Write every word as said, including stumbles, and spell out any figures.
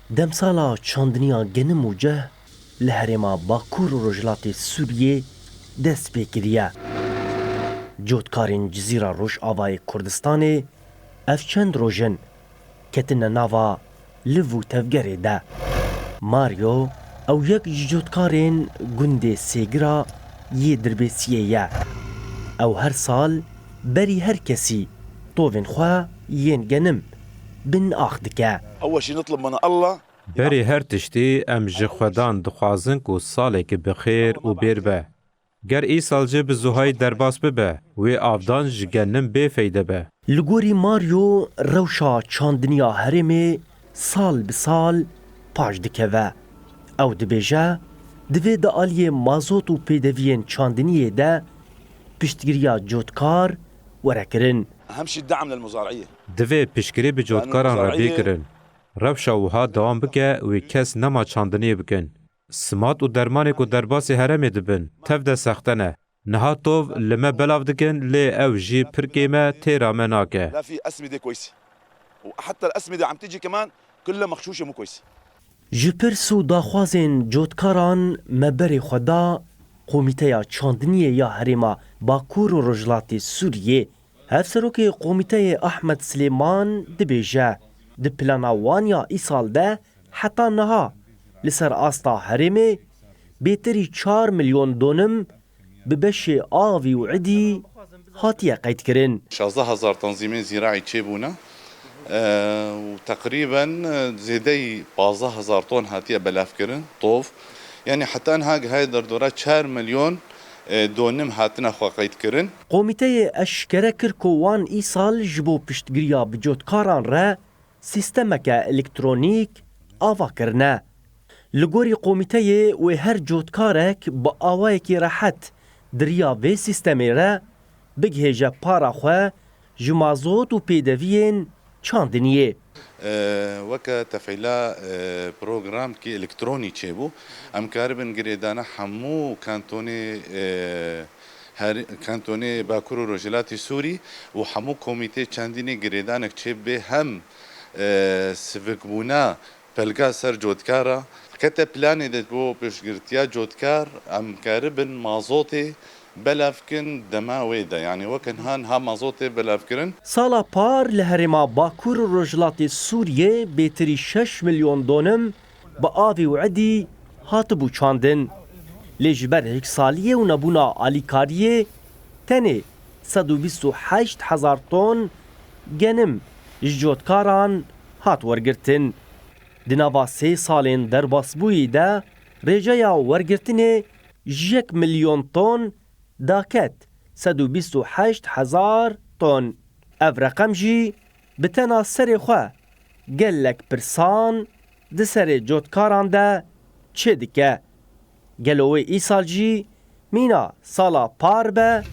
Demsala çandiniya genim û ceh li herêma Bakur û Rojhilatê Sûriyê dest pê kiriye. Cotkarên Cizîra Rojavayê Kurdistanê ev çend roj in ketine nava liv û tevgerê de. Mario, ew yek ji cotkarên gundê Sêgira yê Dirbêsiyê ye. Ew her sal berî her kesî tovên xwe yên genim bin ax dike. أول شي نطلب من الله. Berê her tiştî em ji Xwedan dixwazin ku salekî bi xêr û bêr be. Ger îsal jî bi zuhayî derbas bibe, wê avdan ji genim bêfeyde be. Li gorî Mario, rewşa çandiniya herêmê sal bi sal paş dikeve. Ew dibêje, divê di aliyê mazot û pêdeviyên çandiniyê de piştgiriya cotkar were kirin. أهم شي الدعم للمزارعية. Divê piştgirî bi cotkaran re bê kirin. Rewşa wiha dewam bike, wê kes nema çandiniyê bikin. Simat û dermanê ku derbasî herêmê dibin, tev de sexte ne. Niha tov li me belav dikin, lê ew jî pir kêm e, têra me nake. لا في أسمدة كويسة. وحتى الأسمدة عم تيجي كمان كلها مغشوشة مو كويسة. Ji pirs û daxwazên cotkaran me berê xwe da Komîteya Çandiniyê ya Herêma Bakur û Rojhilatê Sûriyê. Hevserokê Komîteyê Ahmed Silêman dibêje, di plana wan ya îsal de heta niha li ser asta herêmê bêtirî çar milyon donim bi beşê avî û idî hatiye qeydkirin. Şazdeh hezar tenzîmên zîraî çêbûne, e, û teqrîben, e, zêdeyî pazdeh hezar ton hatiye belevkirin, tov. Yanî heta niha gihayê derdora çar milyon, e, donim hatine xwe qeydkirin. Komîteyê eşkere kir ku wan îsal ji bo piştgiriya bi cotkaran re sîstemeke elektronîk ava kirine. Li gorî komîteyê wê her cotkarek bi awayekî rehet di riya vê sîstemê re bigihêje para xwe ji mazot û pêdeviyên çandiniyê. E, weke tefeyla, e, programkî elektronî çêbû. Em karibin girêdana hemû kantonê, e, her, kantonê Bakur û Rojhilatê Sûrî û hemû komîtê çandinê girêdanek çêbibe hem, e, sivikbûna pelga ser cotkara. Kete planê de bo piştgirtiya cotkar em karibin mazotê belav kin dema wê de. Yanî weke niha, niha mazotê belav kirin. Sala par li herêma Bakur û Rojhilatê Sûriyê bêtirî şeş milyon donim bi avî û idî hatibû çandin. Lê ji ber hişksaliyê û nebûna alîkariyê tenê sed û bîst û heşt hezar ton genim ji cotkaran hat wergirtin. Di nava sê salên derbasbûyî de rêjeya wergirtinê ji yek milyon ton daket sed û bîst û heşt hezar ton. Ev reqem jî bi tena serê xwe gelek pirsan di serê cotkaran de çêdike. Gelo wê îsal jî mîna sala par be